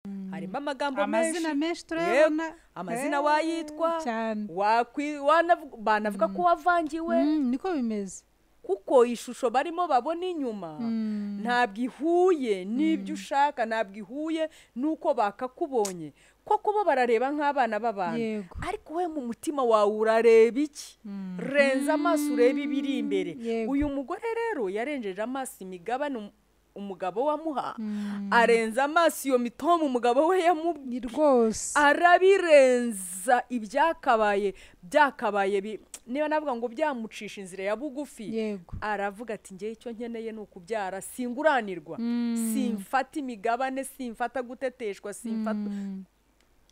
Harimo amagambo amazina menshi turayabona, amazina wayitwa banavuga ko wavangiwe, niko bimeze, kuko ishusho barimo babona inyuma ntabwo ihuye n'ibyo ushaka, ntabwo ihuye n'uko bakakubonye, koko bo barareba nk'abana b'abantu, ariko we mu mutima wawe urareba iki? Renza amaso urebe ibiri imbere. Uyu mugore rero yarenjeje amaso imigabane umugabo wamuha, arenza amaso iyo mitomo umugabo we yamubwiye rwose, arabirenza ibyakabaye byakabaye, niba navuga ngo byamucisha inzira ya bugufi, aravuga ati ngewe icyo nkeneye ni ukubyara, singuranirwa, simfata imigabane, simfata guteteshwa, simfata,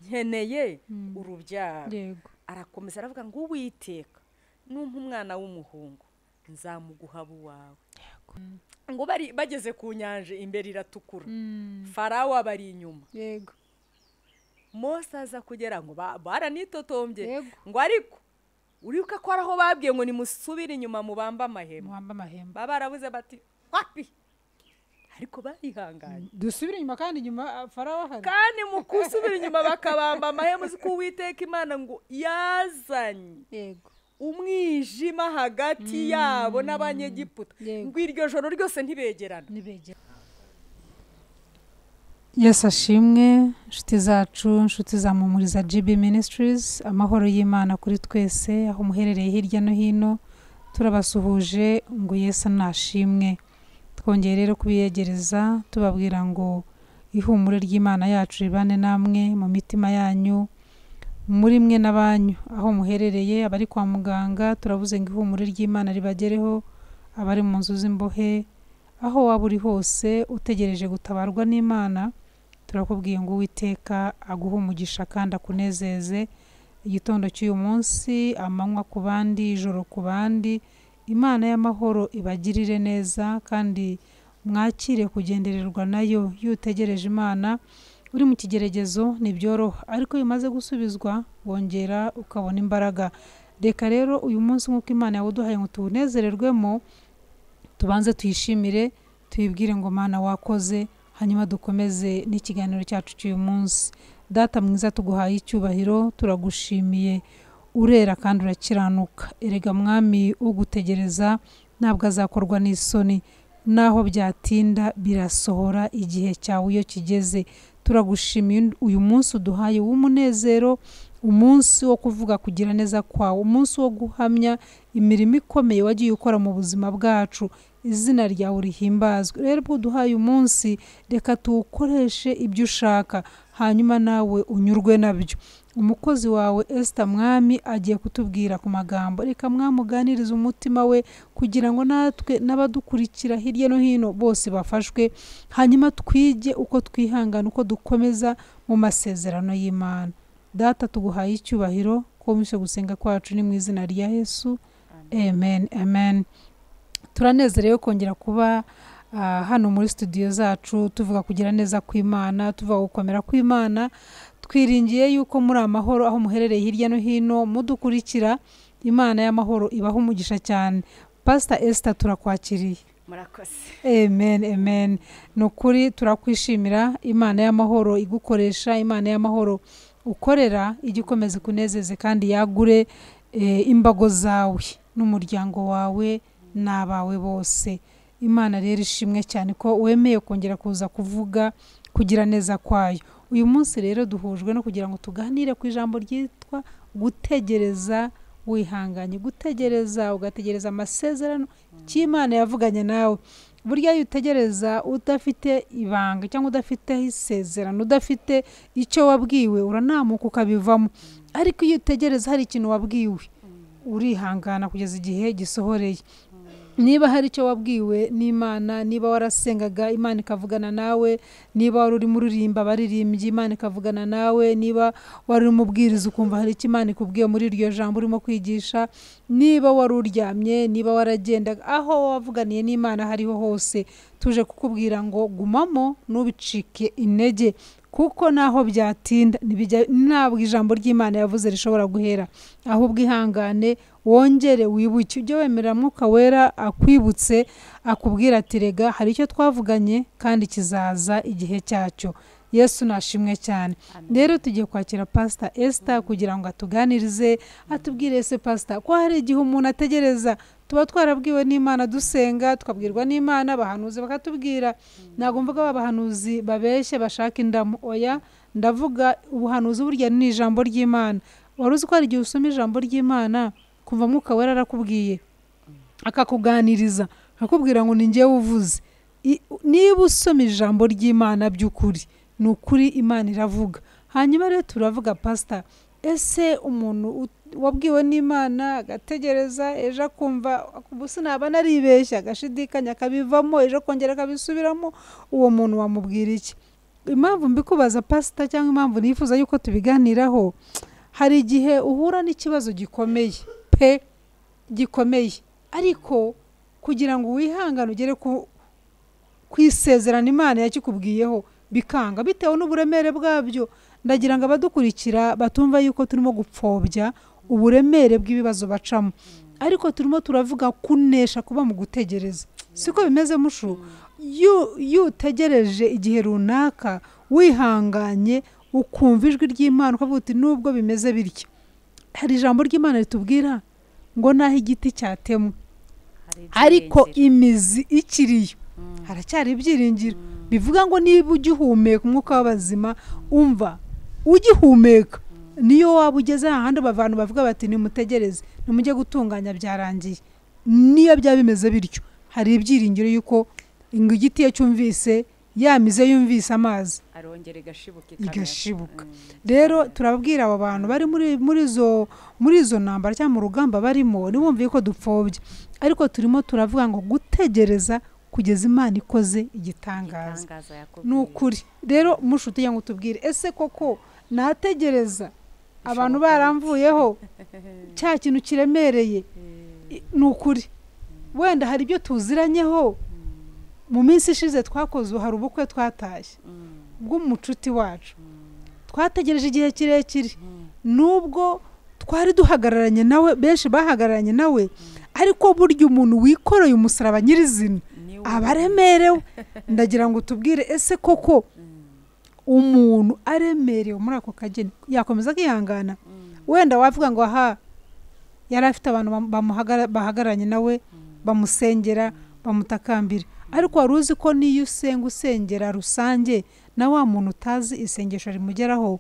nkeneye urubyaro. Arakomeza aravuga ngo Uwiteka numpa umwana w'umuhungu nzamuguha uwawe. Ngo bari bageze ku nyanja imbere iratukura, Farawo abari inyuma. Yego. Mose aza kugera ngo baranitotombye, ngo ariko uribuka ko araho babwiye ngo nimusubire inyuma mubamba amahema, baba barabuze bati wapi, ariko barihanganye, dusubire inyuma, kandi inyuma Farawo ahari, kandi mu kusubira inyuma bakabamba amahema. Uzi ko Uwiteka Imana ngo yazanye yego umwijima hagati yabo n'Abanyegiputa, ngo iryo joro ryose ntibegerana. Yesu ashimwe, inshuti zacu, inshuti za Mpumuriza GB Ministries, amahoro y'Imana kuri twese aho muherereye hirya no hino, turabasuhuje ngo Yesu nashimwe. Twongeye rero kubiyegereza tubabwira ngo ihumure ry'Imana yacu ribane namwe mu mitima yanyu, muri mwe n'abanyu aho muherereye. Abari kwa muganga turavuze ngo ihumure ry'Imana ribagereho, abari mu nzu z'imbohe, aho waba uri hose utegereje gutabarwa n'Imana, turakubwiye ngo Uwiteka aguhe umugisha kandi akunezeze. Igitondo cy'uyu munsi, amanywa ku bandi, ijoro ku bandi, Imana y'amahoro ibagirire neza kandi mwakire kugendererwa nayo. Iyo utegereje Imana uri mu kigeregezo ntibyoroha, ariko iyo umaze gusubizwa wongera ukabona imbaraga. Reka rero uyu munsi nk'uko Imana yawuduhaye ngo tuwunezererwemo, tubanze tuyishimire, tuyibwire ngo Mana wakoze, hanyuma dukomeze n'ikiganiro cyacu cy'uyu munsi. Data mwiza, tuguhaye icyubahiro, turagushimiye, urera kandi urakiranuka. Erega Mwami, ugutegereza ntabwo azakorwa n'isoni, naho byatinda birasohora igihe cyawe iyo kigeze. Turagushimiye uyu munsi uduhaye w'umunezero, umunsi wo kuvuga kugira neza kwawe, umunsi wo guhamya imirimo ikomeye wagiye ukora mu buzima bwacu. Izina ryawe rihimbazwe. Rero ubwo uduhaye umunsi, reka tuwukoreshe ibyo ushaka, hanyuma nawe unyurwe nabyo. Umukozi wawe Esther Mwami agiye kutubwira ku magambo, reka Mwami uganirize umutima we kugira ngo natwe n'abadukurikira hirya no hino bose bafashwe, hanyuma twige uko twihangana, uko dukomeza mu masezerano y'Imana. Data tuguhaye icyubahiro, ko wumvise gusenga kwacu, ni mu izina rya Yesu, amen, amen. Turanezerewe kongera kuba hano muri studio zacu, tuvuga kugira neza kw'Imana, tuvuga gukomera kw'Imana. Twiringiye yuko muri amahoro aho muherereye hirya no hino mudukurikira. Imana y'amahoro ibaha umugisha cyane. Pastor Esther, turakwakiriye. Murakoze. Amen, amen. Ni ukuri turakwishimira. Imana y'amahoro igukoresha, Imana y'amahoro ukorera, ijye ikomeza kunezeze kandi yagure imbago zawe n'umuryango wawe n'abawe bose. Imana rero ishimwe cyane ko wemeye kongera kuza kuvuga kugira neza kwayo. Uyu munsi rero duhujwe no kugira ngo tuganire ku ijambo ryitwa gutegereza wihanganye, gutegereza ugategereza amasezerano cy'Imana yavuganye nawe. Burya iyo utegereza udafite ibanga cyangwa udafite isezerano, udafite icyo wabwiwe, uranamuka ukabivamo. Ariko iyo utegereza hari ikintu wabwiwe, urihangana kugeza igihe gisohoreye. Niba hari icyo wabwiwe n'Imana, niba warasengaga Imana ikavugana nawe, niba wari urimo uririmba abaririmbyi Imana ikavugana nawe, niba wari urimo ubwiriza ukumva hari icyo Imana ikubwiye muri iryo jambo urimo kwigisha, niba wari uryamye, niba waragendaga, aho wavuganiye n'Imana hariho hose, tuje kukubwira ngo gumamo, ntubicike intege, kuko naho byatinda ntabwo ijambo ry'Imana yavuze rishobora guhera. Ahubwo ihangane, wongere wibuke, ujye wemera Mwuka Wera akwibutse, akubwira ati rega hari icyo twavuganye kandi kizaza igihe cyacyo. Yesu nashimwe cyane. Rero tugiye kwakira Pastor Esther kugira ngo atuganirize, atubwire ese Pastor ko hari igihe umuntu ategereza, tuba twarabwiwe n'Imana dusenga, tukabwirwa n'Imana, abahanuzi bakatubwira. Ntabwo mvuga abahanuzi babeshye bashaka indamu, oya, ndavuga ubuhanuzi burya ni ijambo ry'Imana. Wari uzi ko hari igihe usoma ijambo ry'Imana kumva Mwuka Wera arakubwiye, akakuganiriza, akakubwira ngo ni njyewe uvuze. Niba usoma ijambo ry'Imana by'ukuri, ni ukuri Imana iravuga. Hanyuma rero turavuga Pastor, ese umuntu wabwiwe n'Imana agategereza, ejo akumva ubu naba naribeshya, agashidikanya akabivamo, ejo akongera akabisubiramo, uwo muntu wamubwira iki? Impamvu mbikubaza Pastor, cyangwa impamvu nifuza yuko tubiganiraho, hari igihe uhura n'ikibazo gikomeye pe, gikomeye, ariko kugira ngo wihangane ugere ku isezerano Imana yakikubwiyeho bikanga bitewe n'uburemere bwabyo. Ndagira ngo abadukurikira batumva yuko turimo gupfobya uburemere bw'ibibazo bacamo, ariko turimo turavuga kunesha kuba mu gutegereza. Siko bimeze mushu? Iyo utegereje igihe runaka wihanganye, ukumva ijwi ry'Imana ukavuga uti nubwo bimeze bityo. Hari ijambo ry'Imana ritubwira ngo naho igiti cyatemwe ariko imizi ikiriyo haracyari ibyiringiro. Bivuga ngo niba ugihumeka umwuka w'abazima, umva ugihumeka, niyo waba ugeze ahandi abantu bavuga bati nimutegereze, nimujye gutunganya byarangiye, niyo byaba bimeze bityo hari ibyiringiro yuko igiti iyo cyumvise yamize yumvise amazi arongera igashibuka. Rero turababwira abo bantu bari muri izo ntambara cyangwa mu rugamba barimo, ntibumve ko dupfobya, ariko turimo turavuga ngo gutegereza kugeza Imana ikoze igitangaza ni ukuri. Rero mushuti yangu tubwire, ese koko nategereza abantu baramvuyeho cya kintu kiremereye? Ni ukuri wenda hari ibyo tuziranyeho, mu minsi ishize twakoze hari ubukwe twatashye bw'umucuti wacu, twategereje igihe kirekire, nubwo twari duhagararanye nawe, benshi bahagararanye nawe, ariko burya umuntu wikoreye umusaraba nyirizina aba aremerewe. Ndagira ngo tubwire, ese koko umuntu aremerewe muri ako kageni yakomeza akihangana? Wenda wavuga ngo aha yari afite abantu bahagararanye nawe, bamusengera, bamutakambira, ariko wari uzi ko niyo usenga usengera rusange na wa muntu utazi isengesho rimugeraho?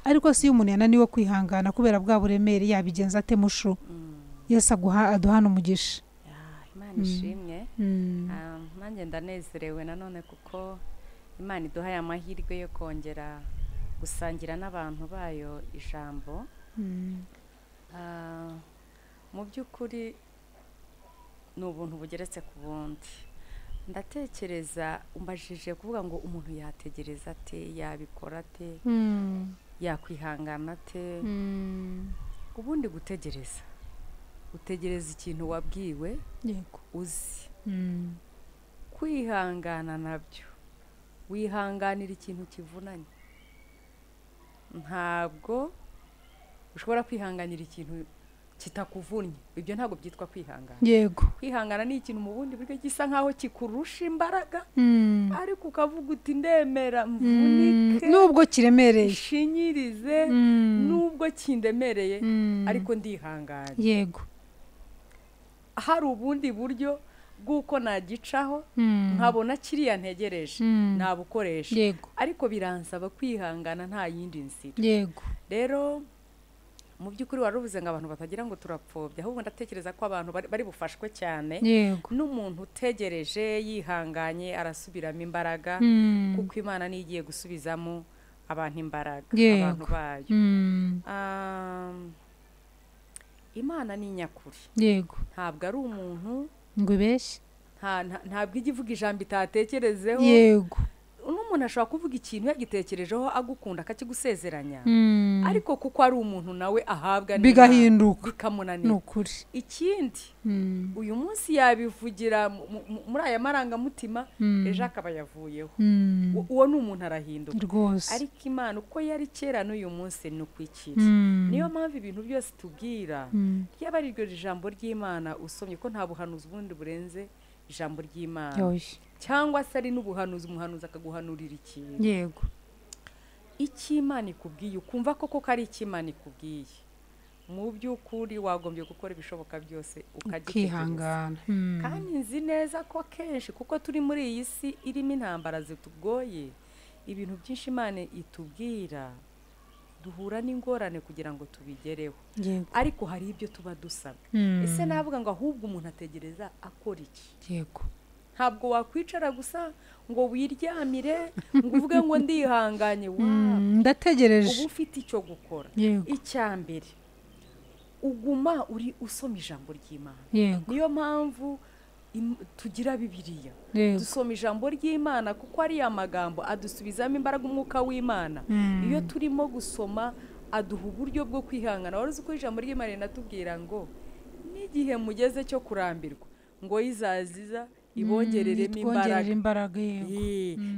Ariko si iyo umuntu yananiwe kwihangana kubera bwa buremere yabigenza ate mushu? Yesu aduhana umugisha. Imana ishimwe. Nanjye ndanezerewe nanone kuko Imana iduhaye amahirwe yo kongera gusangira n'abantu bayo ijambo. Mu by'ukuri ni ubuntu bugeretse ku bundi. Ndatekereza umbajije kuvuga ngo umuntu yategereza ate, yabikora ate, yakwihangana ate? Ubundi gutegereza, utegereza ikintu wabwiwe, yego, uzi. Kwihangana nabyo, wihanganira ikintu kivunanye. Ntabwo ushobora kwihanganira ikintu kitakuvunnye, ibyo ntabwo byitwa kwihangana. Yego, kwihangana ni ikintu mu bundi buryo gisa nkaho kikurusha imbaraga, ariko ukavuga uti ndemera mvunike nubwo kiremereye, shinyirize nubwo kindemereye, ariko ndihanganye. Yego, hari ubundi buryo bw'uko nagicaho nkabona kiriya ntegereje nabukoresha, ariko biransaba kwihangana nta yindi nzira. Yego, rero mu by'ukuri warubuze ngo abantu batagira ngo turapfobya, ahubwo ndatekereza ko abantu bari bufashwe cyane n'umuntu utegereje yihanganye arasubiramo imbaraga, kuko Imana niyo igiye gusubizamo abantu imbaraga, abantu bayo. Imana ni nyakuri. Yego, ntabwo ari umuntu ngo ibeshye, ntabwo ijya ivuga ijambo itatekerezeho. Yego, n'umuntu ashobora kuvuga ikintu yagitekerejeho agukunda akakigusezeranya, ariko kuko ari umuntu nawe ahabwa bigahinduka bikamunanira. Nukuri. Ikindi uyu munsi yabivugira muri aya marangamutima, ejo akaba yavuyeho. Uwo ni umuntu arahinduka rwose. Ariko Imana uko yari kera n'uyu munsi ni uko ikiri. Niyo mpamvu ibintu byose tubwira ryaba ari iryo jambo ry'Imana usomye, ko nta buhanuzi ubundi burenze ijambo ry'Imana, cyangwa se ari n'ubuhanuzi, umuhanuzi akaguhanurira ikintu. Yego, Icyo Imana ikubwiye ukumva koko ko ari icyo Imana ikubwiye, mu by'ukuri wagombye gukora ibishoboka byose ukihangana. Kandi nzi neza ko kenshi kuko turi muri iyi si irimo intambara zitugoye, ibintu byinshi Imana itubwira duhura n'ingorane kugira ngo tubigereho. Ariko hari ibyo tuba dusabwa. Ese navuga ngo ahubwo umuntu ategereza akora iki? Yego. Ntabwo wakwicara gusa ngo wiryamire ngo uvuge ngo ndihanganye, ndategereje. Uba ufite icyo gukora. Icya mbere uguma uri usoma ijambo ry'Imana. Niyo mpamvu tugira Bibiliya, dusoma ijambo ry'Imana kuko ari amagambo adusubizamo imbaraga umwuka w'Imana. Iyo turimo gusoma aduha uburyo bwo kwihangana. Wari uzi ko ijambo ry'Imana rinatubwira ngo n'igihe mugeze cyo kurambirwa ngo izaziza ibongereremo imbaraga.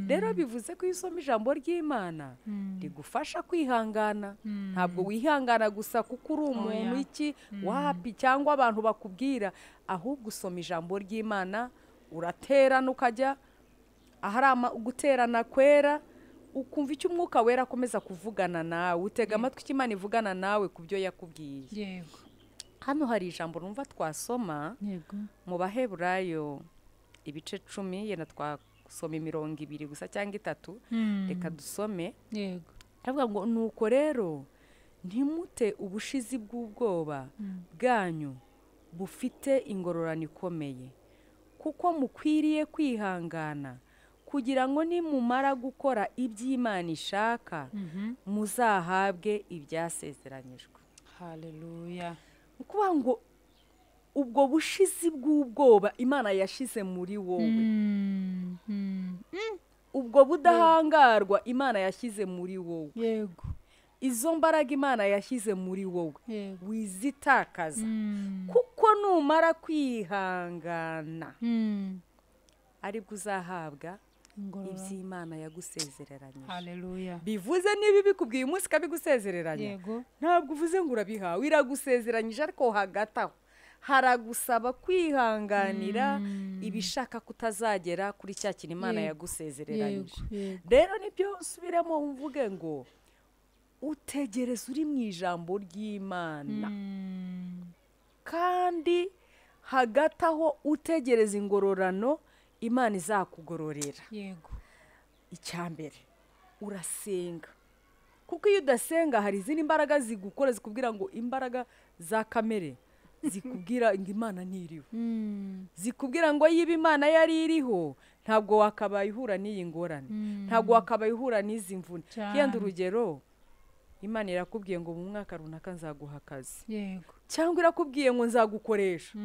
Rero bivuze ko iyo usoma ijambo ry'Imana rigufasha kwihangana. Ntabwo wihangana gusa kuko uri umuntu iki wapi cyangwa abantu bakubwira, ahubwo usoma ijambo ry'Imana uraterana ukajya ahari guterana kwera, ukumva icyo umwuka wera akomeza kuvugana nawe, utega amatwi icyo Imana ivugana nawe ku byo yakubwiye. Yego. Hano hari ijambo numva twasoma mu Baheburayo ibice 10, yenda twasoma imirongo 2 gusa cyangwa 3, reka dusome. Yego. Aravuga ngo nuko rero ntimute ubushizi bw'ubwoba bwanyu bufite ingororano ikomeye, kuko mukwiriye kwihangana kugira ngo nimumara gukora iby'Imana ishaka muzahabwe ibyasezeranyijwe. Haleluya. Kuba ngo ubwo bushizi bw'ubwoba Imana yashize muri wowe, ubwo budahangarwa Imana yashyize muri wowe, yego, izo mbaraga Imana yashyize muri wowe wizitakaza, kuko numara kwihangana aribwo uzahabwa iby'Imana yagusezereranyije. Haleluya. Bivuze niba bikubwiye umunsi kabigusezereranya, ntabwo uvuze ngo urabihawe, iragusezeranyije, ariko hagati aho haragusaba kwihanganira ibishaka kutazagera kuri cya kintu Imana yagusezereranyije. Rero nibyo usubiremo umvuge ngo utegereze uri mu ijambo ry'Imana, kandi hagati aho utegereza ingororano Imana izakugororera. Yego. Icya mbere urasenga, kuko iyo udasenga hari izindi mbaraga zigukora zikubwira ngo imbaraga za kamere zikubwira ngo Imana ntiriho, zikubwira ngo yiba Imana yari iriho ntabwo wakabaye uhura n'iyi ngorane, ntabwo wakabaye uhura n'izi mvune. Yenda urugero, Imana irakubwiye ngo mu mwaka runaka nzaguha akazi, yego, cyangwa irakubwiye ngo nzagukoresha,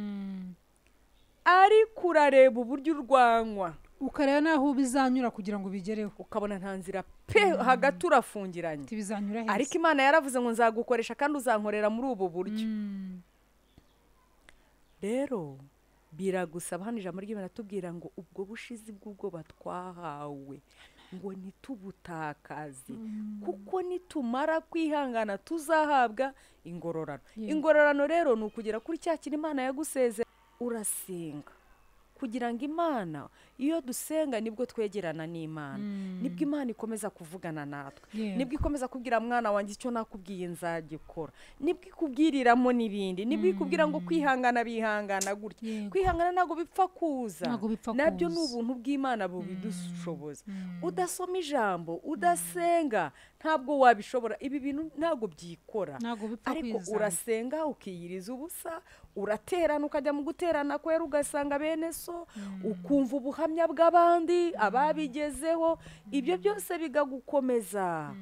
ariko urareba uburyo urwanywa, ukareba naho bizanyura kugira ngo bigereho, ukabona nta nzira pe, hagati urafungiranye, ariko Imana yaravuze ngo nzagukoresha kandi uzankorera muri ubu buryo. Rero biragusaba, hano ijambo ry'Imana tubwira ngo ubwo bushizi bw'ubwoba twahawe ngo ntitubutakaze, kuko nitumara kwihangana tuzahabwa ingororano. Ingororano rero ni ukugera kuri cya kintu Imana yaguseze. Urasenga kugira ngo Imana, iyo dusenga nibwo twegerana n'Imana, nibwo Imana ikomeza kuvugana natwe, nibwo ikomeza kubwira mwana wanjye icyo nakubwiye nzagikora, nibwo ikubwiriramo n'ibindi, nibwo ikubwira ngo kwihangana bihangana gutya. Kwihangana ntabwo bipfa kuza, nabyo ni ubuntu bw'Imana bubidushoboza. Udasoma ijambo, udasenga ntabwo wabishobora. Ibi bintu ntabwo byikora, ariko urasenga ukiyiriza ubusa, uraterana ukajya mu guterana kwera, ugasanga bene so, ukumva ubuhamya bw'abandi ababigezeho, ibyo byose bigagukomeza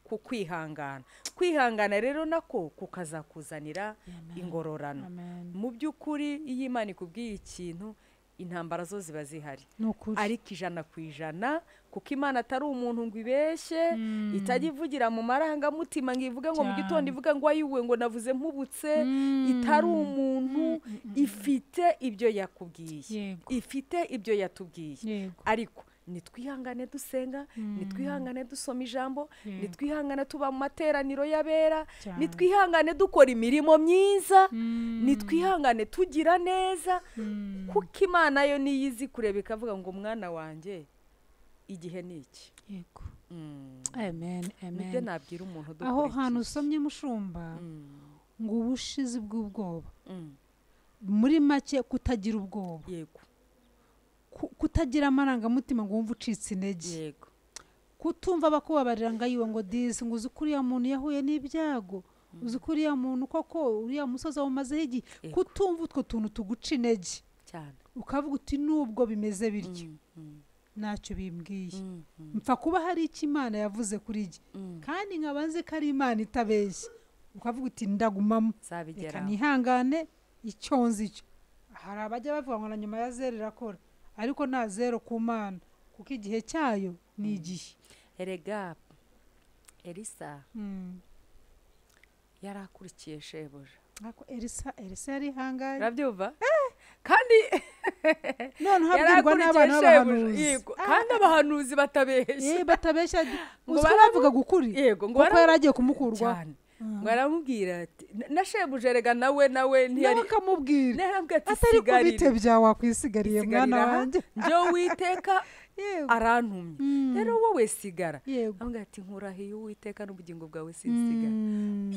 ku kwihangana. Kwihangana rero nako kukazakuzanira ingororano. Mu by'ukuri iyo Imana ikubwiye ikintu, intambara zo ziba zihari, ariko 100%, kuko Imana atari umuntu ngo ibeshye, itajya ivugira mu marangamutima ngo ivuge ngo mu gitondo ivuge ngo ayiwe ngo navuze mpubutse, itari umuntu, ifite ibyo yakubwiye, ifite ibyo yatubwiye. Ariko nitwihangane dusenga, nitwihangane dusoma ijambo, nitwihangane tuba mu materaniro y'abera, nitwihangane dukora imirimo myiza, nitwihangane tugira neza, kuko Imana yo niyo izi kureba ikavuga ngo mwana wanjye igihe ni iki. Yego. Amen, amen. Nibyo nabwira umuntu Aho hantu udukurikiye. usomye mushumba ngo ubushizi bw'ubwoba, muri make kutagira ubwoba, Yego. Kutagira amarangamutima ngo wumve ucitse intege, Yego. kutumva bakubabarira ngo ayiwe ngo disi, ngo uzi ko uriya muntu yahuye n'ibyago, uzi ko uriya muntu koko uriya musozi awumazeho igihe, Yego. kutumva utwo tuntu tuguca intege cyane, ukavuga uti nubwo bimeze bityo ntacyo bimbwiye, mpfa kuba hari icyo Imana yavuze kuri jye, kandi nkaba nzi ko ari Imana itabeshya, ukavuga uti ndagumamo, reka nzabigeraho, nihangane icyo nzi cyo. Hari abajya bavuga ngo na nyuma ya zero irakora, ariko nta zero ku Mana, kuko igihe cyayo ni igihe. Erega Elisa yari akurikiye shebuja. Ariko Elisa yarihanganye. Urabyumva? Kandi noneho yari abwirwa akurikiye n'abana shebuja. b'abahanuzi. Yego, kandi abahanuzi batabeshya. Batabeshya. Ngo Uzi ko bavugaga ukuri, Yego, ngo kuko yari agiye kumukurwaho. Cyane. Ngo aramubwira ati na shebuja erega nawe ntiyari nawe akamubwira nawe ati atari ko sigarira. bite byawe wakwisigariye mwana Sigarira aha, wanjye. njyewe Uwiteka Yego. arantumye, rero wowe sigara. Yego. Aramubwira ati nkurahiye Uwiteka n'ubugingo bwawe sinsigara.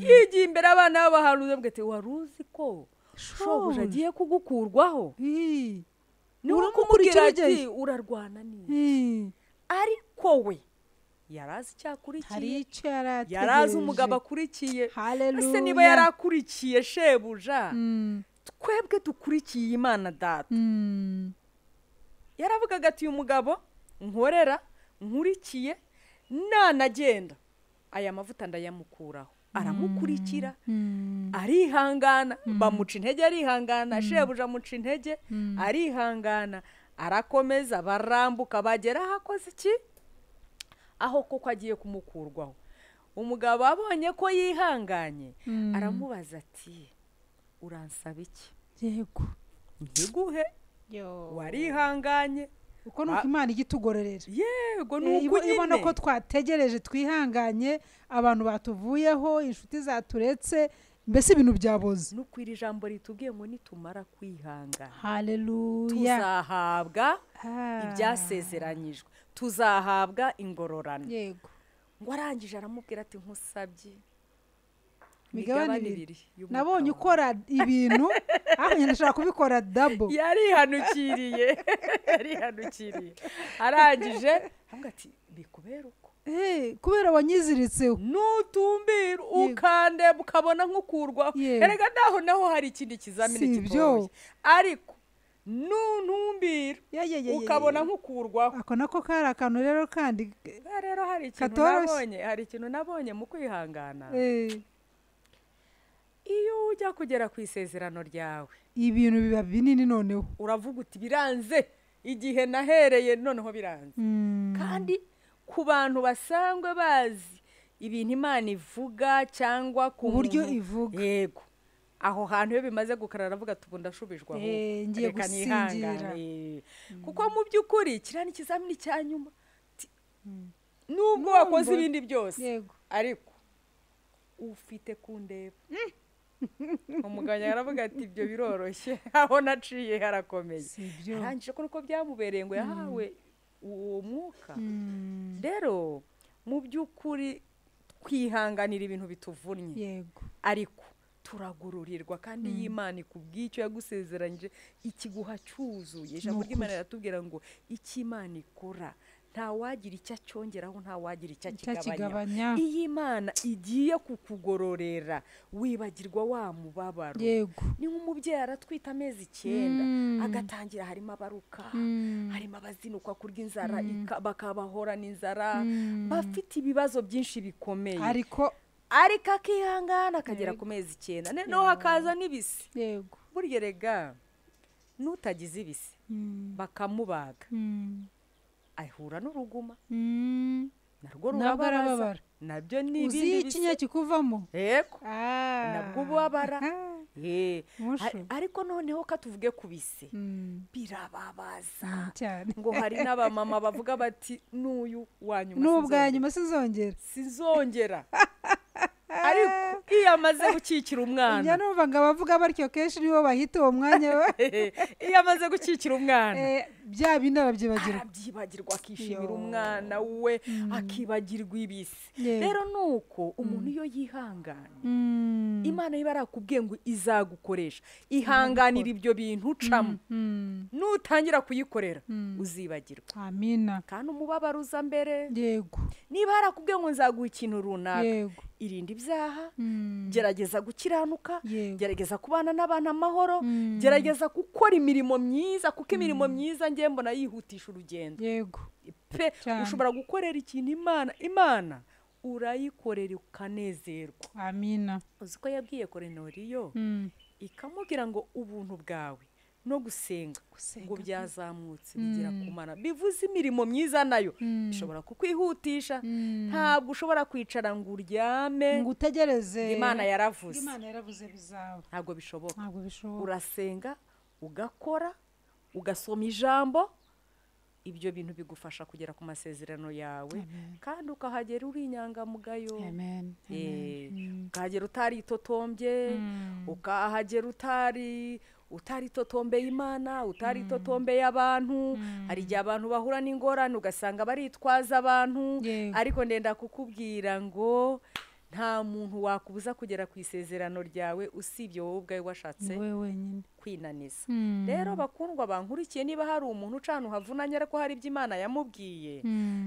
Yigiye imbere abana b'abahanuzi aramubwira ati wari uzi ko shobuja agiye kugukurwaho? Ii. Ni Uramukurikira ukumubwira ati ujyayo. urarwana n'iki? Ii. Ariko we yari azi icyo akurikiye, hari icyo yari ategereje, yari azi umugabo akurikiye. Haleluya. Ese niba yari akurikiye shebuja, twebwe dukurikiye Imana data. Yaravugaga ati uyu mugabo nkorera nkurikiye nanagenda aya mavuta ndayamukuraho. Aramukurikira, arihangana, bamuca intege arihangana, shebuja amuca intege arihangana, arakomeza, barambuka bagera aho akoze iki, aho koko agiye kumukurwaho. Umugabo abonye ko yihanganye aramubaza ati uransaba iki? Yego. Ntiguhe, warihanganye. Uko nuko Imana ijya itugororera. Yego, ni uko Ibona nyine ko twategereje twihanganye, abantu batuvuyeho, inshuti zaturetse, mbese ibintu byaboze. Nuko iri jambo ritubwiye ngo nitumara kwihangana Haleluya, tuzahabwa ibyasezeranyijwe, tuzahabwa ingororano. Yego. Ngo arangije aramubwira ati nkusabye imigabane ibiri. Nabonye ukora ibintu aho ndashaka kubikora double. Yarihanukiriye, yarihanukiriye. Arangije avuga ati bikubera uko. Kubera wanyiziritseho. Nutumbira ukandeba ukabona nkukurwaho. Erega naho naho hari ikindi kizamini kitoroshye. Ariko nuntumbira ukabona nkukurwaho. Ako nako kari akantu rero kandi. Rero hari ikintu nabonye, hari ikintu nabonye mu kwihangana. Iyo ujya kugera ku isezerano ryawe ibintu biba binini, noneho uravuga uti biranze, igihe nahereye noneho biranze. Kandi ku bantu basangwe bazi ibintu Imana ivuga cyangwa ku buryo ivuga, yego, aho hantu iyo bimaze gukarara aravuga ati ubu ndashubijwe aho, ngiye gusingira. Kuko mu by'ukuri kiriya ni ikizamini cya nyuma, nubwo wakoze ibindi byose ariko ufite kundeba. Umugabo yaravuga ati ibyo biroroshye, aho naciye harakomeye. Arangije ko nuko byamubereye ngo yahawe uwo mwuka. Rero mu by'ukuri twihanganira ibintu bituvunnye, ariko turagururirwa. Kandi y'Imana ikubwiye icyo yagusezeranyije ikiguha cyuzuye. Ijambo ry'Imana riratubwira ngo icyo Imana ikora nta wagira icyo acyongeraho, nta wagira icyo akigabanya. Iyo Imana igiye kukugororera wibagirwa wa mubabaro. Yego. Ni nk'umubyeyi aratwita amezi 9 agatangira, harimo abaruka, harimo abazinukwa kurya inzara, bakabahorana inzara, bafite ibibazo byinshi bikomeye, ariko akihangana akagera ku mezi 9, noneho hakaza n'ibisi. Yego. Burya rega n'utagize ibisi bakamubaga ahura n'uruguma, narwo rurababaza, nabyo ni ibindi bisi kikuvamo. Yego, nabwo ubabara. Ariko noneho katuvuge ku bise birababaza cyane. Ngo hari n'abamama bavuga bati n'uyu wa nyuma n'ubwa nyuma sinzongera, sinzongera. Ariko iyo amaze gukikira umwana, njya numva ngo abavuga batyo kenshi nibo bahita uwo mwanya we. Iyo amaze gukikira umwana Bya bindi arabyibagirwa, arabyibagirwa, akishimira umwana we, akibagirwa ibisi. Rero nuko umuntu iyo yihanganye, Imana iba arakubwiye ngo izagukoresha, ihanganira ibyo bintu ucamo, nutangira kuyikorera uzibagirwa. Amina. Kandi umubabaro uza mbere. Yego. Niba harakubwiye ngo nzaguha ikintu runaka, irinde ibyaha, gerageza gukiranuka, gerageza kubana n'abantu amahoro, gerageza gukora imirimo myiza, kuko imirimo myiza ngiye mbona yihutisha urugendo. Yego. Pe, ushobora gukorera ikintu Imana, Imana urayikorera ukanezerwa. Amina. Uzi ko yabwiye Korineriyo, ikamubwira ngo ubuntu bwawe no gusenga ngo byazamutse bigera ku Mana. Bivuze imirimo myiza nayo ishobora kukwihutisha. Ntabwo ushobora kwicara ngo uryame ngo utegereze Imana yaravuze. Imana yaravuze bizaba. Ntabwo bishoboka. Ntabwo bishoboka. Urasenga, ugakora, ugasoma ijambo, ibyo bintu bigufasha kugera ku masezerano yawe. Kandi ukahagera uri inyangamugayo. Amen. Ukahagera utaritotombye, ukahagera utaritotombeye Imana, utaritotombeye abantu. Hari igihe abantu bahura n'ingorane ugasanga baritwaza abantu, ariko ndenda kukubwira ngo nta muntu wakubuza kugera ku isezerano ryawe usibye wowe ubwawe washatse kwinaniza. Rero bakundwa bankurikiye, niba hari umuntu ucana uhavunanye ariko hari ibyo Imana yamubwiye,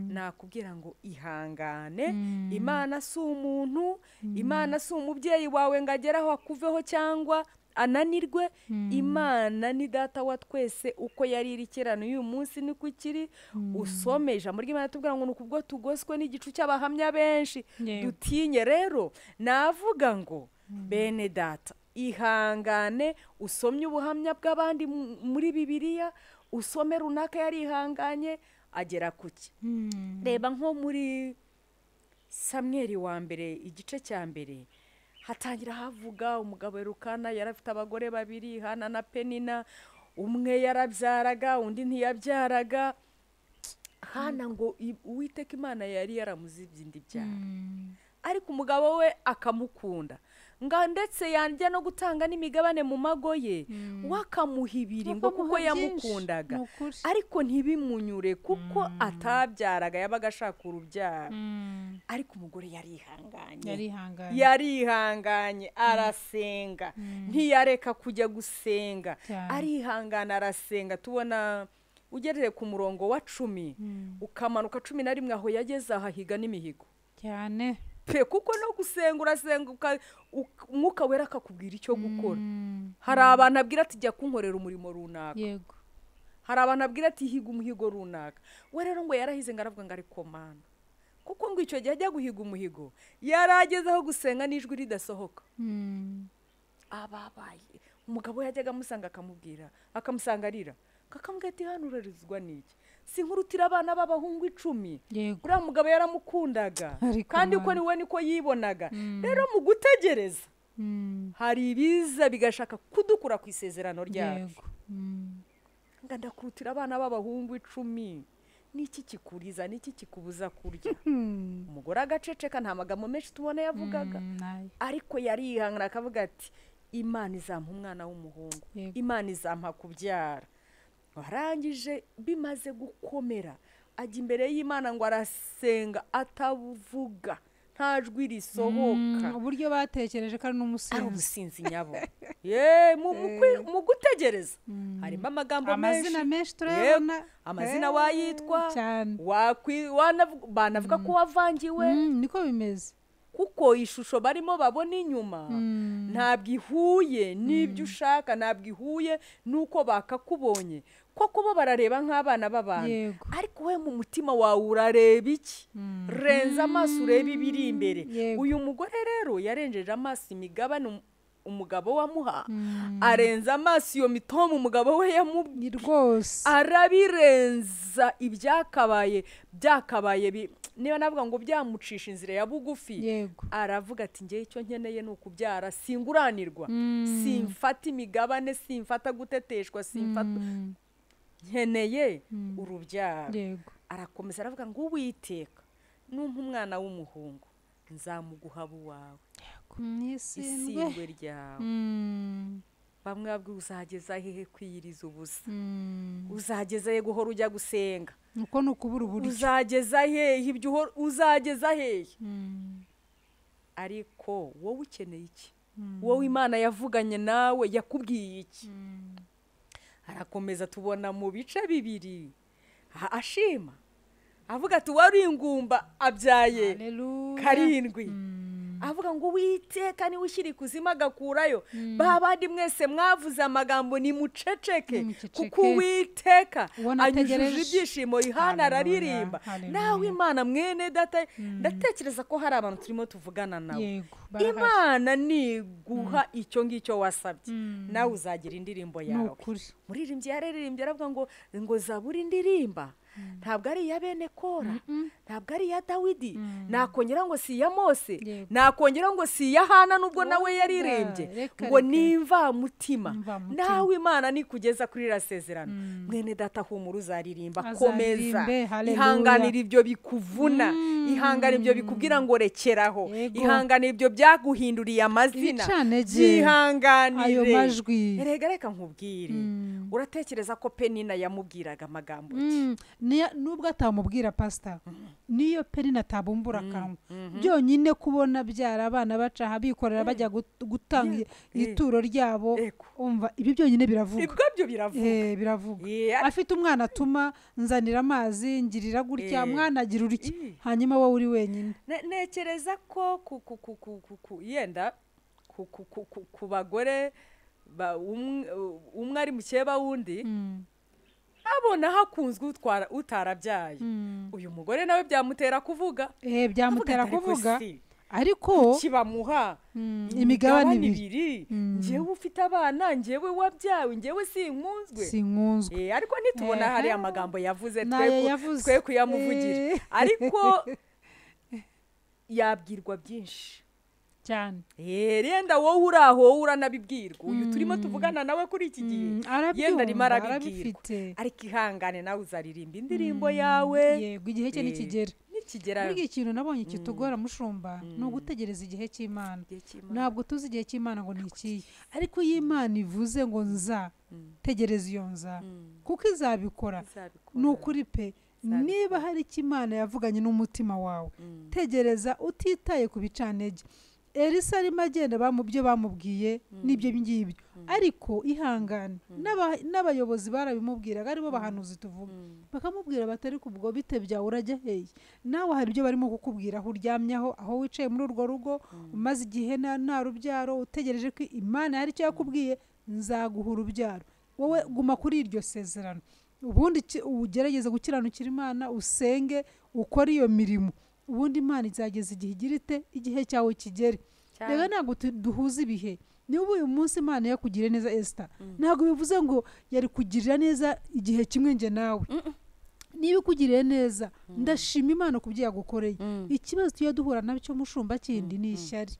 nakubwira ngo ihangane. Imana si umuntu, Imana si umubyeyi wawe ngo ageraho akuveho cyangwa ananirwe. Imana ni data wa twese, uko yari iri kera n'uyu munsi niko ikiri. Usome ijambo ry'Imana tubwira ngo nukubwo tugoswe n'igicu cy'abahamya benshi, dutinye. Rero navuga ngo bene data, ihangane, usomye ubuhamya bw'abandi muri Bibiliya, usome runaka yarihanganye agera kuki. Reba nko muri Samweli wa mbere igice cya mbere, hatangira havuga umugabo Elukana yari afite abagore babiri, Hana na Penina. Umwe yarabyaraga, undi ntiyabyaraga. Hana ngo Uwiteka Imana yari yaramuzibye indi byara, ariko umugabo we akamukunda, nga ndetse yanjya no gutanga n'imigabane mu mago ye, wakamuha ibiri ngo kuko yamukundaga, ariko ntibimunyure kuko atabyaraga, yabaga ashaka urubyaro. Ariko umugore yarihanganye, yarihanganye, arasenga, ntiyareka kujya gusenga, arihangana arasenga. Tubona ugereye ku murongo wa 10 ukamanuka 11, aho yageze ahahiga n'imihigo cyane pe, kuko no gusenga urasenga umwuka wera akakubwira icyo gukora. Hari abantu abwira ati jya kunkorera umurimo runaka. Yego. Hari abantu abwira ati higa umuhigo runaka. We rero ngo yarahize ngo aravuga ngo ariko Mana, kuko ngo icyo gihe ajya guhiga umuhigo yarageze aho gusenga n'ijwi ridasohoka. Ababaye umugabo yajyaga amusanga akamubwira, akamusanga arira, akamubwira ati hano urarizwa n'iki? Sinkurutira abana b'abahungu 10. Uriya mugabo yaramukundaga, kandi uko niwe niko yibonaga. Rero mu gutegereza hari ibiza bigashaka kudukura ku isezerano ryacu. Nga ndakurutira abana b'abahungu 10, niki kikuriza, niki kikubuza kurya? Umugore agaceceka, nta magambo menshi tubona yavugaga, ariko yarihangana akavuga ati Imana izampa umwana w'umuhungu, Imana izampa kubyara. Warangije bimaze gukomera ajya imbere y'Imana ngo arasenga atavuga, nta jwi risohoka. Uburyo batekereje ko ari n'umusinzi, ari umusinzi nyabo. Mu gutegereza harimo amagambo menshi, amazina menshi turayabona, amazina wayitwa, banavuga ko wavangiwe. Niko bimeze, kuko ishusho barimo babona inyuma ntabwo ihuye n'ibyo ushaka, ntabwo ihuye n'uko bakakubonye, koko bo barareba nk'abana b'abantu, ariko we mu mutima wawe urareba iki? Renza amaso urebe ibiri imbere. Uyu mugore rero yarenjeje amaso imigabane umugabo wamuha, arenza amaso iyo mitomo umugabo we yamubwiye rwose, arabirenza ibyakabaye byakabaye, niba navuga ngo byamucisha inzira ya bugufi. Aravuga ati ngiye icyo nkeneye ni ukubyara, singuranirwa, simfata imigabane, simfata guteteshwa, simfata, nkeneye urubyaro. Arakomeza aravuga ngo Uwiteka numpa umwana w'umuhungu nzamuguha uwawe, isindwe ryawe. Bamwe babwi uzageza hehe kwiyiriza ubusa, uzageza he guhora ujya gusenga, uko ni ukubura uburyo, uzageza hehe ibyo uhora, uzageza hehe? Ariko wowe ukeneye iki? Wowe Imana yavuganye nawe yakubwiye iki? Arakomeza tubona mu bice 2 ashima avuga ati wari ingumba abyaye 7. Avuga ngo Uwiteka niwe ushyira ikuzimu agakurayo, babandi mwese mwavuze amagambo ni muceceke, kuko Uwiteka anyujije ibyishimo. Yohana araririmba. Nawe Imana mwene data, ndatekereza ko hari abantu turimo tuvugana nawe, Imana niguha icyo ngicyo wasabye, nawe uzagira indirimbo yawe. Muririmbyi yararirimbye aravuga ngo zaburi ndirimba ntabwo ari iya bene Kora, ntabwo ari iya Dawidi, nakongera ngo si iya Mose, nakongera ngo si iya Hana nubwo nawe yaririmbye, ngo nimva mutima. Nawe Imana nikugeza kuri iriya sezerano, mwene data humura uzaririmba, komeza, ihanganira ibyo bikuvuna, ihanganira ibyo bikubwira ngo rekeraho, ihanganira ibyo byaguhinduriye amazina, byihanganire. Erega reka nkubwire, uratekereza ko Penina yamubwiraga amagambo ki? Nubwo atamubwira pastor, niyo Penina atabumbura akanwa, byonyine kubona byara abana baca bikorera bajya gutanga ituro ryabo, umva ibyo byonyine biravuga, ibyo biravuga, biravuga. Afite umwana atuma nzanira amazi, ngirira gutya, mwana agira uriki, hanyuma wowe uri wenyine. Ntekereza ko ku yenda ku bagore umwe ari mukeba wundi, abona hakunzwe utarabyaye, uyu mugore nawe byamutera kuvuga, byamutera kuvuga, ariko kibamuha imigabane 2, njyewe ufite abana, njyewe wabyawe, njyewe sinkunzwe. Ariko ntitubona hari amagambo yavuze, twe kuyamuvugira, ariko yabwirwa byinshi cyane. Yenda wowe uri aho, wowe uranabibwirwa, uyu turimo tuvugana nawe kuri iki gihe, yenda arimo arabibwirwa, ariko ihangane nawe uzaririmba indirimbo yawe. Yego, igihe cye nikigera. Burya ikintu nabonye kitugora mushumba ni ugutegereza igihe cy'Imana. Ntabwo tuzi igihe cy'Imana ngo ni ikihe, ariko iyo Imana ivuze ngo nza, tegereza iyo nza, kuko izabikora. Ni ukuri pe, niba hari icyo Imana yavuganye n'umutima wawe, tegereza utitaye ku bicantege. Elisa arimo agenda byo bamubwiye n'ibyo ngibyo, ariko ihangane. N'abayobozi barabimubwiraga, aribo bahanuzi tuvuga, bakamubwira batari kubwo bite byawe urajya hehe? Nawe hari ibyo barimo kukubwira, aho uryamyeho, aho wicaye muri urwo rugo, umaze igihe nta rubyaro, utegereje ko Imana hari icyo yakubwiye, nzaguha urubyaro. Wowe guma kuri iryo sezerano, ubundi ugerageze gukiranukira Imana, usenge, ukore iyo mirimo, ubundi Imana izageza igihe igira ite, igihe cyawe kigere. Rega ntabwo duhuza ibihe. Niba uyu munsi Imana yakugiriye neza Esther, ntabwo bivuze ngo yari kugirira neza igihe kimwe nge nawe. Niba ikugiriye neza, ndashima Imana ku byo yagukoreye. Ikibazo tuyo duhura nabyo mushumba kindi ni ishyari.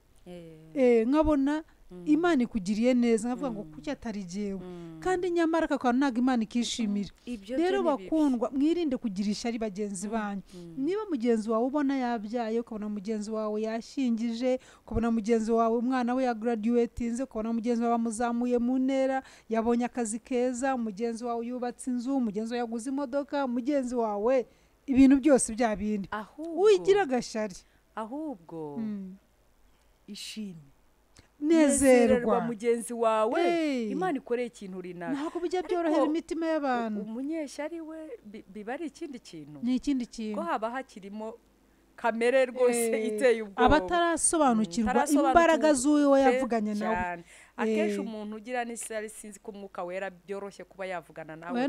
Nkabona Imana ikugiriye neza, nkavuga ngo kuki atari jyewe, kandi nyamara kakaba ntabwo Imana ikishimira. Rero bakundwa, mwirinde kugira ishyari bagenzi banyu. Niba mugenzi wawe ubona yabyaye, ukabona mugenzi wawe yashyingije, ukabona mugenzi wawe umwana we yagraduatinze, ukabona mugenzi wawe bamuzamuye mu ntera, yabonye akazi keza, mugenzi wawe yubatse inzu, mugenzi wawe yaguze imodoka, mugenzi wawe ibintu byose bya bindi, wigira agashyari. Ahubwo ishime, nezerwa mugenzi wawe, Imana ikoreye ikintu runaka. Ntabwo bijya byorohera imitima y'abantu. Umunyeshyari we biba ari ikindi kintu, ni ikindi kintu, ko haba hakirimo kamere rwose iteye ubwoba, abatarasobanukirwa imbaraga z'uwo yavuganye nawe. Akenshi umuntu ugira n'ishyari, sinzi ko umwuka wera byoroshye kuba yavugana nawe,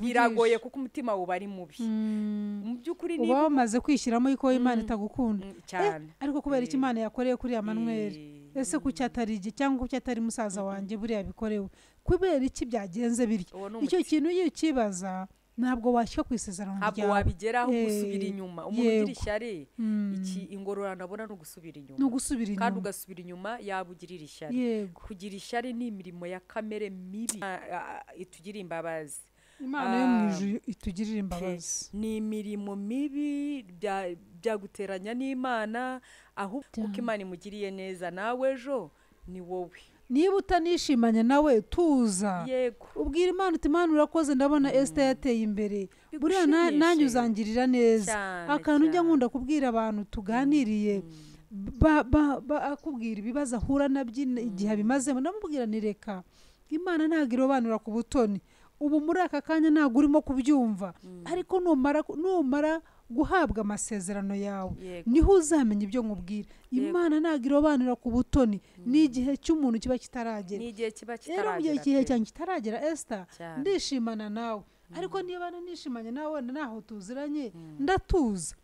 biragoye kuko umutima uba ari mubi. Mu by'ukuri niba uba wamaze kwishyiramo yuko Imana itagukunda cyane, ariko kubera icyo Imana yakoreye kuri Emmanuel, ese kuki atari igihe, cyangwa kuki atari musaza wanjye buriya bikorewe, kubera iki byagenze biryo? Icyo kintu iyo ukibaza ntabwo washyika ku isezerano ryawe, ntabwo wabigeraho gusubira inyuma. Umuntu ugira ishyari, iki ingororano abona ni ugusubira inyuma, ni ugusubira inyuma, kandi ugasubira inyuma yaba ugirira ishyari. Kugira ishyari ni imirimo ya kamere mibi itugirira imbabazi. Imana yo mu ijuru itugirira imbabazi. Ni imirimo mibi byaguteranya n'Imana, ahubwo kuko Imana imugiriye neza nawe ejo ni wowe. Niba utanishimanye nawe tuza, ubwira Imana uti Imana urakoze, ndabona Esther yateye imbere, buriya nanjye uzangirira neza. Akantu njya nkunda kubwira abantu tuganiriye, akubwira ibibazo ahura nabyo igihe abimazemo, ndamubwira ni reka Imana ntabwo irobanura ku butoni. Ubu muri aka kanya ntabwo urimo kubyumva, ariko numara guhabwa amasezerano yawe niho uzamenya ibyo nkubwira. Imana ntabwo irobanura ku butoni, ni igihe cy'umuntu kiba kitaragera. Rero mu gihe cyanjye kitaragera, Esther, ndishimana nawe, ariko niba nishimanye nawe naho tuziranye ndatuza,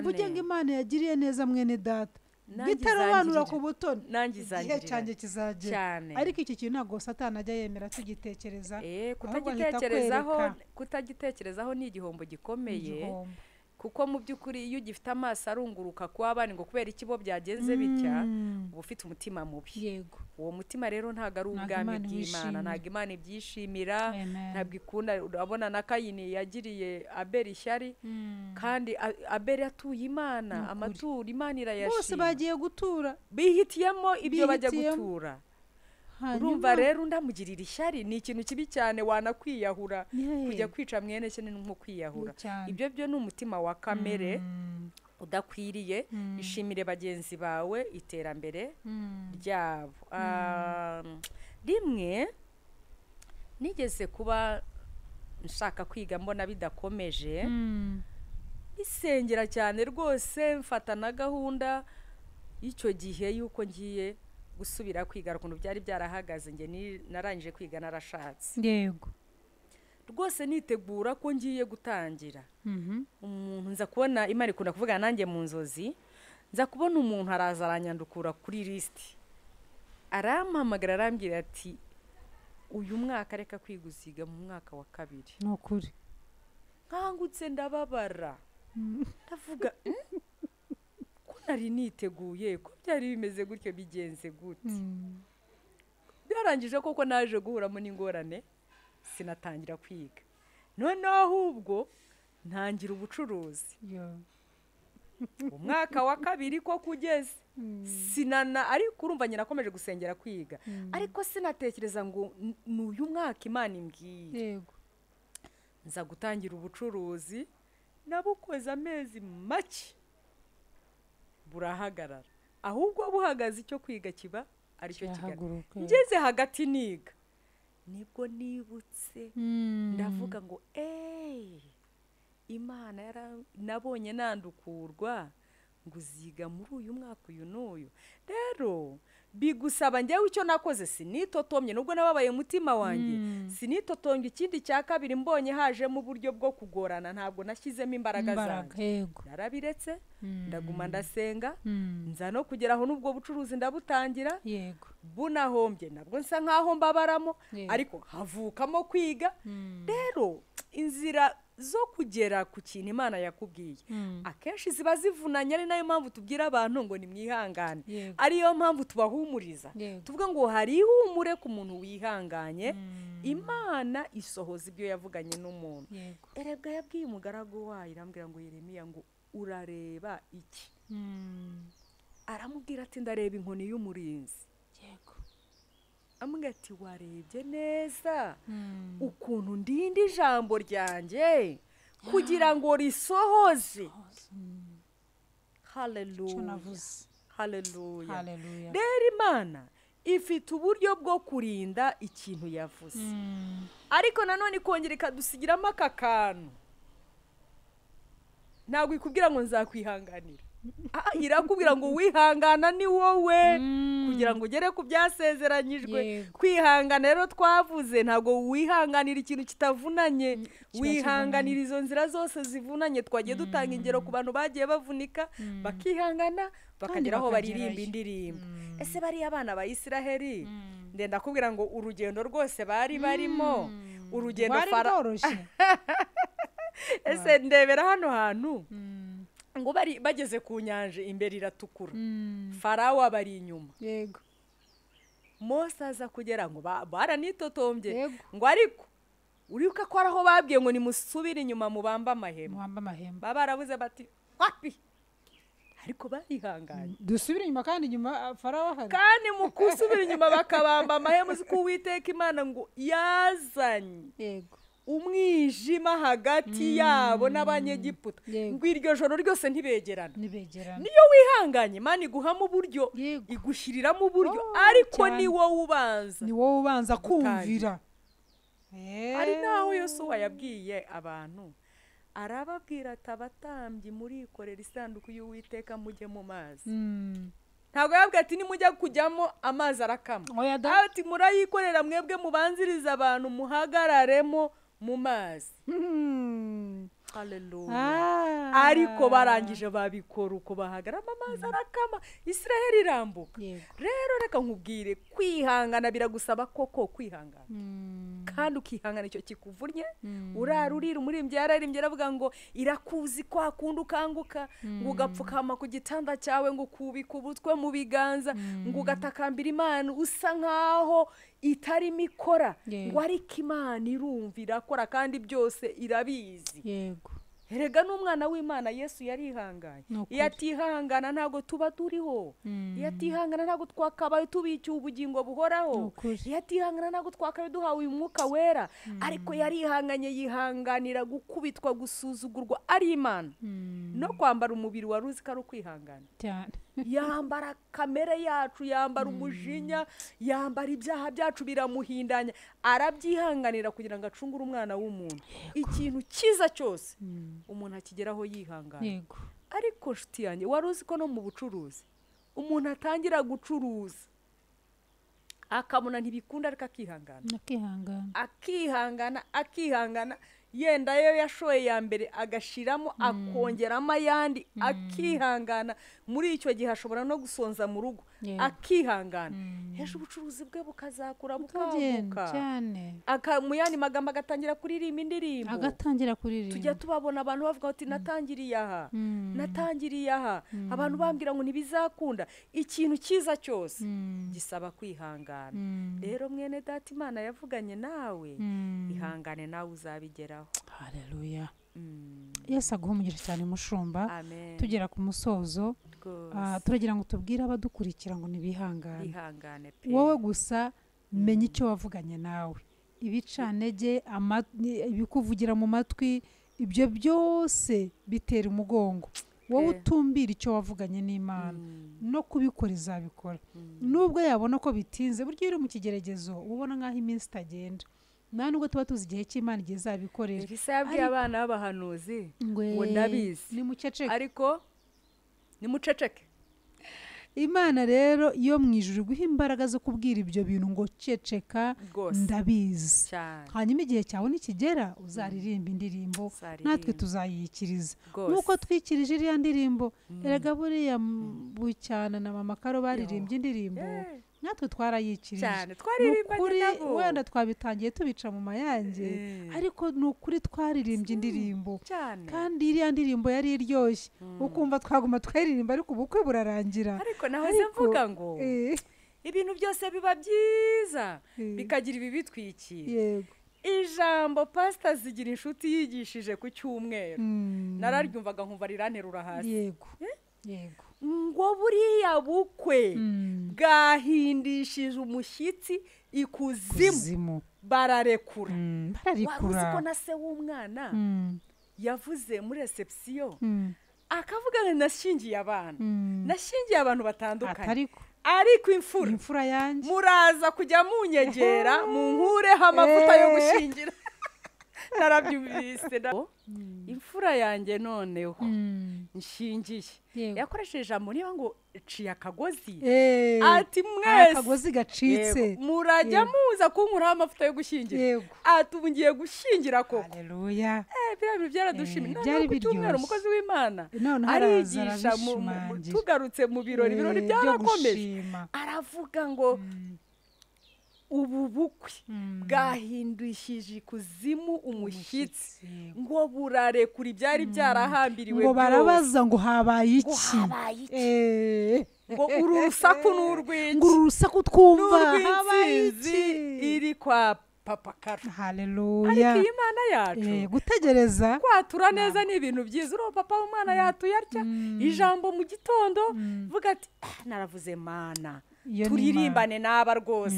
mvuge ngo Imana yagiriye neza mwene data, bitarobanura ku butoni, igihe cyanjye kizagera. Ariko iki kintu ntabwo Satani ajya yemera tugitekereza. Kutagitekerezaho ni igihombo gikomeye, kuko mu by'ukuri iyo ugifite amaso arunguruka ku abana ngo kubera iki bo byagenze bitya, uba ufite umutima mubi. Uwo mutima rero ntabwo ari ubwami bw'Imana, ntabwo Imana ibyishimira, ntabwo ikunda. Urabona na Kayini yagiriye Abeli ishyari, kandi Abeli atuye Imana amaturo, Imana irayashima. Bose bagiye gutura, bihitiyemo ibyo bajya gutura. Urumva rero ndamugirira ishyari ni ikintu kibi cyane, wanakwiyahura. Kujya kwica mwene se ni nko kwiyahura. Ibyo byo ni umutima wa kamere udakwiriye. Ishimire bagenzi bawe iterambere ryabo. Rimwe nigeze kuba nshaka kwiga mbona bidakomeje, isengera cyane rwose, mfata na gahunda y'icyo gihe yuko ngiye gusubira kwiga, ukuntu byari byarahagaze nge narangije kwiga narashatse. Yego. Rwose nitegura ko ngiye gutangira. Umuntu nza kubona, Imana ikunda kuvugana nanjye mu nzozi, nza kubona umuntu araza aranyandukura kuri lisiti, arampamagara arambwira ati uyu mwaka reka kwiguziga mu mwaka wa kabiri. Ni ukuri. Nkangutse ndababara, ndavuga nari niteguye ko byari bimeze gutyo, bigenze gute? Byarangije koko naje guhuramo n'ingorane, sinatangira kwiga. Noneho ahubwo ntangira ubucuruzi. Umwaka wa kabiri ko kugeze sinana, ariko urumva nyina nakomeje gusengera kwiga, ariko sinatekereza ngo n'uyu mwaka Imana imbwiye. Yego. Nza gutangira ubucuruzi, nabukoze amezi make burahagarara, ahubwo buhagaze icyo kwiga kiba aricyo kigana. Ngeze hagati niga nibwo nibutse, ndavuga ngo Imana nabonye nandukurwa ngo uziga muri uyu mwaka uyu n'uyu. Rero bigusaba, njyewe icyo nakoze sinitotomye, nubwo nababaye umutima wanjye sinitotombye. Ikindi cya kabiri mbonye hajemo uburyo bwo kugorana, ntabwo nashyizemo imbaraga zanjye, narabiretse ndaguma ndasenga, nza no kugera aho n'ubwo bucuruzi ndabutangira. Bunahombye nabwo nsa nkaho mbabaramo, ariko havukamo kwiga. Rero inzira zo kugera ku kintu Imana yakubwiye akenshi ziba zivunanye, ari nayo mpamvu tubwira abantu ngo nimwihangane, ariyo mpamvu tubahumuriza, tuvuga ngo hari ihumure ku muntu wihanganye. Imana isohoza ibyo yavuganye n'umuntu. Erega yabwiye umugaragu wayo, irambwira ngo Yeremiya ngo urareba iki? Aramubwira ati ndareba inkoni y'umurinzi. Amubwira ati warebye neza ukuntu ndinda ijambo ryanjye kugira ngo risohoze. Haleluya, haleluya. Rero Imana ifite uburyo bwo kurinda ikintu yavuze, ariko nanone ikongera ikadusigiramo aka kantu. Ntabwo ikubwira ngo nzakwihanganira, irakubwira ngo wihangana ni wowe kugira ngo ugere ku byasezeranyijwe. Kwihangana rero twavuze, ntabwo wihanganira ikintu kitavunanye, wihanganira izo nzira zose zivunanye. Twagiye dutanga ingero ku bantu bagiye bavunika bakihangana bakagera aho baririmba indirimbo. Ese bariya abana ba Isiraheli, ndenda kubwira ngo urugendo rwose bari barimo, urugendo rworoshye. Ese ndebera hano hantu ngo bari bageze ku nyanja imbere iratukura, Farawo bari inyuma. Yego. Mose aza kugera ngo baranitotombye ngo ariko uribuka ko araho babwiye ngo nimusubire inyuma mubamba amahema. Mubamba amahema. Baba barabuze bati wapi, Ariko barihanganye. Dusubire inyuma kandi inyuma Farawo ahari. Kandi mu kusubira inyuma bakabamba amahema, uzi ko Uwiteka Imana ngo yazanye yego umwijima hagati yabo n'Abanyegiputa, ngo iryo joro ryose ntibegerana. Niyo wihanganye Imana iguhamo uburyo, igushyiriramo uburyo, ariko ni wowe ubanza, ni wowe ubanza kumvira. Ari naho Yosuwa yabwiye abantu, arababwira ati abatambyi murikorera isanduku y'Uwiteka mujye mu mazi. Ntabwo yabwiye ati nimujya kujyamo amazi arakama, ati murayikorera mwebwe mubanziriza abantu muhagararemo mu mazi. Haleluya. Ariko barangije babikora uko bahagarama amazi arakama, Israheli irambuka. Rero reka nkubwire, kwihangana biragusaba koko kwihangana. Kandi ukihangana icyo kikuvunnye, urarurira umurimbyi yararimbye aravuga ngo irakuzi kwa kundi ukanguka, ngo ugapfukama ku gitanda cyawe, ngo ukubika ubutwe mu biganza, ngo ugatakambira Imana usa nkaho itarimo ikora, ngo ariko Imana irumva irakora kandi byose irabizi. Yego. Erega n'umwana w'Imana Yesu yarihanganye. Iyo atihangana ntabwo tuba turiho. Iyo atihangana ntabwo twakabaye tubikiye ubugingo buhoraho. Iyo atihangana ntabwo twakabaye duhawe uyu mwuka wera. Ariko yarihanganye, yihanganira gukubitwa, gusuzugurwa ari Imana. No kwambara umubiri wari uzi ko ari ukwihangana. Yambara kamere yacu, yambara umujinya, yambara ibyaha byacu biramuhindanya, arabyihanganira kugira ngo acungure umwana w'umuntu. Ikintu cyiza cyose umuntu akigeraho yihangana. Ariko nshuti yanjye, wari uzi ko no mu bucuruzi umuntu atangira gucuruza akabona ntibikunda, ariko akihangana, akihangana, akihangana, yenda yo yashoye ya mbere agashiramo, akongeramo ayandi, akihangana. Muri icyo gihe ashobora no gusonza mu rugo, akihangana. Ejo ubucuruzi bwe bukazakura bukaguka cyane. Mu yandi magambo agatangira kuririmba indirimbo, agatangira kuririmba. Tujya tubabona abantu bavuga bati natangiriye aha, natangiriye aha, abantu bambwira ngo ntibizakunda. Ikintu cyiza cyose gisaba kwihangana. Rero mwene data, Imana yavuganye nawe, ihangane nawe uzabigeraho. Haleluya. Yesu aguhe umugisha cyane mushumba. Tugera ku musozo, turagira ngo tubwire abadukurikira ngo nibihangane. Wowe gusa menya icyo wavuganye nawe, ibicanege, ibikuvugira mu matwi, ibyo byose bitera umugongo. Wowe utumbira icyo wavuganye n'Imana, no kubikora izabikora. Nubwo yabona ko bitinze, burya uri mu kigeregezo ubona nkaho iminsi itagenda. Nta nubwo tuba tuzi igihe cy'Imana igihe izabikorera. Elisa yabwiye abana b'abahanuzi ngo ndabizi, nimuceceke, ariko nimuceceke. Imana rero yo mu ijuru guha imbaraga zo kubwira ibyo bintu ngo ceceka, ndabizi. Hanyuma igihe cyawe nikigera uzaririmba indirimbo, natwe tuzayikiriza nkuko twikirije iriya ndirimbo. Erega buriya Bucyana na Mama Karo baririmbye indirimbo, natwe twarayikirije cyane, twaririmbanye nabo. Wenda twabitangiye tubica mu mayange, ariko ni ukuri twaririmbye indirimbo, kandi iriya ndirimbo yari iryoshye, ukumva twaguma twaririmba ariko ubukwe burarangira. Ariko nahoze mvuga ngo ibintu byose biba byiza bikagira ibibitwikira. Ijambo Pastor Zigira Inshuti yigishije ku cyumweru, nararyumvaga nkumva riranterura hasi. Yego. Yego. Ngo buriya bukwe bwahindishije umushyitsi ikuzimu, bararekura. Wari uzi ko na se w'umwana yavuze muri reception, akavuga ngo nashingiye abana, nashingiye abantu batandukanye, ariko imfura yanjye muraza kujya munyegera munkureho amavuta yo gushingira. Narabyumvise. Imfura yanjye noneho nshingiye, yakoresheje ijambo niba ngo ciye akagozi, ati mwese akagozi gacitse, murajya muza kunkuraho amavuta yo gushyingira, ati ubu ngiye gushyingira koko. Haleluya. Biriya bintu byaradushimye. Noneho ku cyumweru umukozi w'Imana arigisha, tugarutse mu birori, ibirori byarakomeje, aravuga ngo ubu bukwe bwahindishije ikuzimu umushyitsi, ngo burarekura ibyari byarahambiriwe, ngo barabaza ngo habaye iki, ngo uru rusaku n'urw'iki, ngo uru rusaku twumva habaye iki, iri kwa Papa Karo. Haleluya. Ariko iyi Mana yacu gutegereza kwatura neza ni ibintu byiza. Uriya papa w'umwana yatuye atya ijambo mu gitondo, vuga ati naravuze Mana, turirimbane n'aba rwose.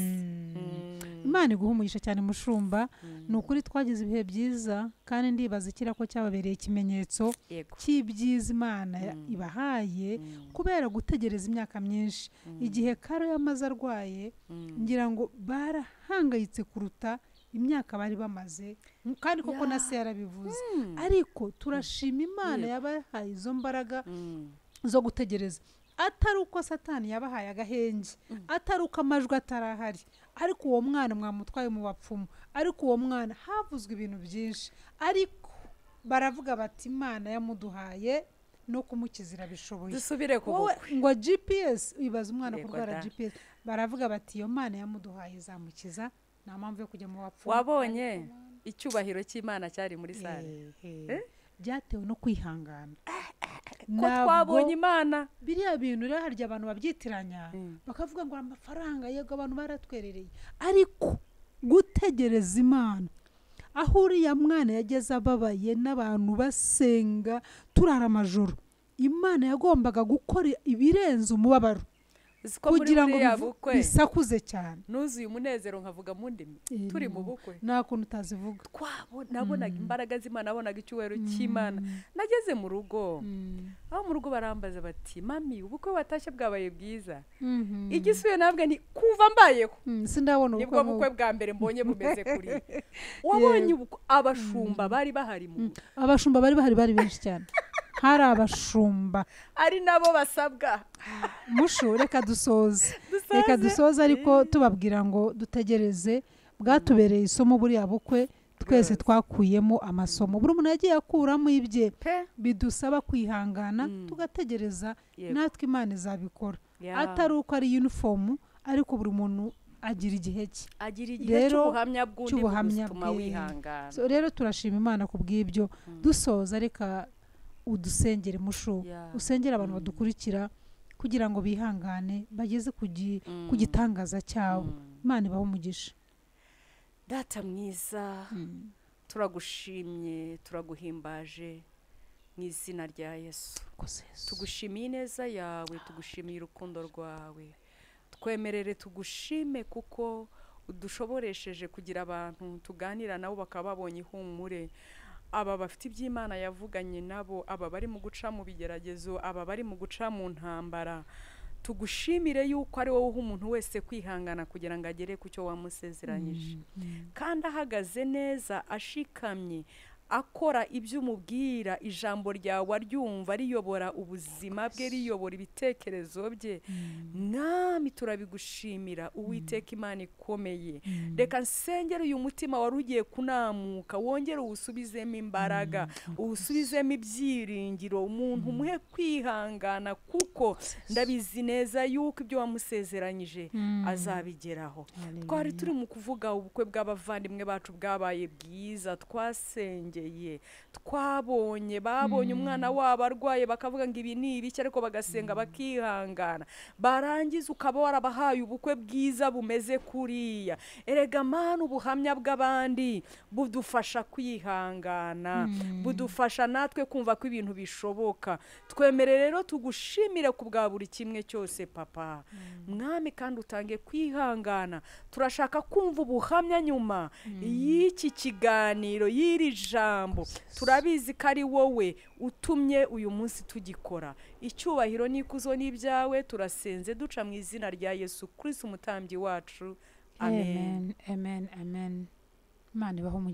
Imana iguha umugisha cyane mushumba. Ni ukuri twagize ibihe byiza, kandi ndibaza ikira ko cyababereye ikimenyetso cy'ibyiza Imana ibahaye kubera gutegereza imyaka myinshi. Igihe Karo yamaze arwaye, ngira ngo barahangayitse kuruta imyaka bari bamaze, kandi koko na se yarabivuze. Ariko turashima Imana yabahaye izo mbaraga zo gutegereza, atari uko Satani yabahaye agahenge, atari uko amajwi atarahari, ariko uwo mwana mwamutwaye mu bapfumu, ariko uwo mwana havuzwe ibintu byinshi, ariko baravuga bati Imana yamuduhaye no kumukizira bishoboye. Dusubire ku bukwe ngo GPS, ibaza umwana kurwara GPS, baravuga bati iyo Mana yamuduhaye izamukiza, nta mpamvu yo kujya mu bapfumu. Wabonye icyubahiro cy'Imana cyari muri sale, byatewe no kwihangana ko twabonye Imana. Biriya bintu rero harya abantu babyitiranya bakavuga ngo amafaranga, yego abantu baratwerereye, ariko gutegereza Imana, aho uriya mwana yageze ababaye n'abantu basenga turara amajoro, Imana yagombaga gukora ibirenze umubabaro kugira ngo bisakuze cyane. Nuzuye umunezero nkavuga mu ndimi turi mu bukwe, nta kuntu utazivuga. Nabonaga imbaraga z'Imana, nabonaga icyubahiro cy'Imana. Nageze mu rugo, aho mu rugo barambaza bati mami ubukwe watashye bwabaye bwiza. Igisubiye nabwe ni kuva mbayeho sindabona ubukwe, nibwo bukwe bwa mbere mbonye bumeze kuri. Wabonye abashumba bari bahari, mu abashumba bari bahari bari benshi cyane. Hari abashumba ari nabo basabwa. Mushu, reka dusoze, reka dusoze, ariko tubabwira ngo dutegereze. Bwatubereye isomo buriya bukwe, twese twakuyemo amasomo, buri muntu yagiye akuramo ibye, bidusaba kwihangana tugategereza, natwe Imana izabikora. Atari uko ari uniform, ariko buri muntu agira igihe cye, agira igihe cy'ubuhamya bw'undi butuma wihangana. Rero turashima Imana ku bw'ibyo. Dusoza, reka udusengere mushu, usengere abantu badukurikira kugira ngo bihangane bageze ku gitangaza cyabo. Imana ibahe umugisha. Data mwiza, turagushimye, turaguhimbaje mu izina rya Yesu. Tugushimiye ineza yawe, tugushimiye urukundo rwawe. Twemerere tugushime kuko udushoboresheje kugira abantu tuganira nabo bakaba babonye ihumure. Aba bafite iby'Imana yavuganye nabo, aba bari mu guca mu bigeragezo, aba bari mu guca mu ntambara, tugushimire yuko ari wowe uha umuntu wese kwihangana kugira ngo agere ku cyo wamusezeranyije, kandi ahagaze neza ashikamye akora ibyo umubwira, ijambo ryawe aryumva, riyobora ubuzima bwe, riyobora ibitekerezo bye. Mwami turabigushimira, Uwiteka Imana ikomeye. Reka nsengere uyu mutima wari ugiye kunamuka, wongere uwusubizemo imbaraga, uwusubizemo ibyiringiro, umuntu umuhe kwihangana, kuko ndabizi neza yuko ibyo wamusezeranyije azabigeraho. Twari turi mu kuvuga ubukwe bw'abavandimwe bacu bwabaye bwiza, twasengeye, twabonye babonye umwana wabo arwaye bakavuga ngo ibi ni ibiki, ariko bagasenga bakihangana, barangiza ukaba warabahaye ubukwe bwiza bumeze kuriya. Erega Mana, ubuhamya bw'abandi budufasha kwihangana, budufasha natwe kumva ko ibintu bishoboka. Twemere rero tugushimire ku bwa buri kimwe cyose papa. Mwami, kandi utange kwihangana. Turashaka kumva ubuhamya nyuma y'iki kiganiro, y'iri jambo. Turabizi ko ari wowe utumye uyu munsi tugikora. Icyubahiro n'ikuzo n'ibyawe, turasenze duca mu izina rya Yesu Kristo umutambyi wacu. Amen. Amen, amen. Imana ibahe umugisha.